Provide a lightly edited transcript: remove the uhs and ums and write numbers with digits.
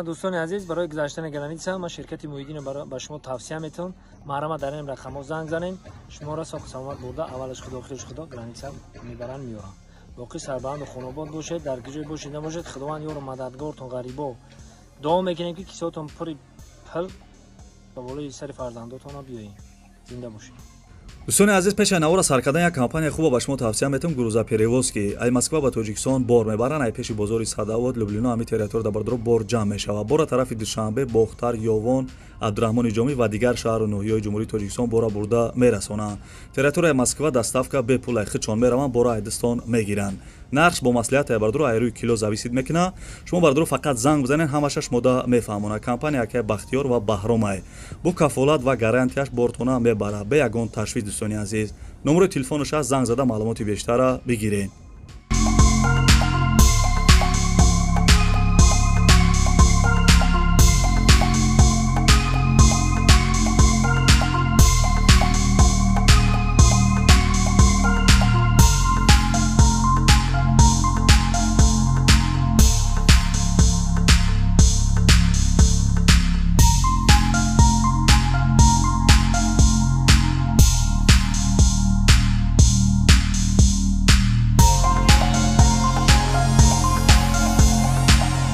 Мана, дӯстони азиз, барои гузаштани граница ман ширкати Муҳиддинро ба шумо тавсия метавон. Маҳрама, дар ин рақамҳо занг занед, шуморо соҳу саломат бурда, аввалаш худо, охираш худо, граница мебаранд, меёранд. Боқӣ сарбаланду хонобод бошед, дар куҷое бошед набошед, Худованд ёру мададгортон. Ғарибо, дуо мекунем, ки кисотон пури пул ба болои сари фарзандотона биёед, зинда бошед. Дӯстони азиз, пеши навора сар кардан як компания хуба ба шумо тавсия метавон: «Грузоперевозки». Ай Москва ба Тоҷикистон бор мебаранд. Ай пеши бозори Садовод, Люблино, ҳами территория да, бардоро, бор ҷамъ мешавад. Бора тарафи Душанбе, Бохтар, Ёвон, Абдураҳмони Ҷомӣ ва дигар шаҳру ноҳияҳои Ҷумҳурии Тоҷикистон бора бурда мерасонанд. Территорияи Москва доставка бепул, ай худшон мераванд, бора айдистон мегиранд. Нархш бо маслиҳат, ай бардоро, ай рӯи кило зависит мекунад. Шумо, бардоро, фақат занг бизанед, ҳамаша шумода мефаҳмонад. Компания акай Бахтиёр ва Баҳромай бо кафолат ва гарантияш бортона мебарад, бе ягон ташвиш. Дӯстони азиз, номерои телефонаш аст, занг зада маълумоти бештара бигиред.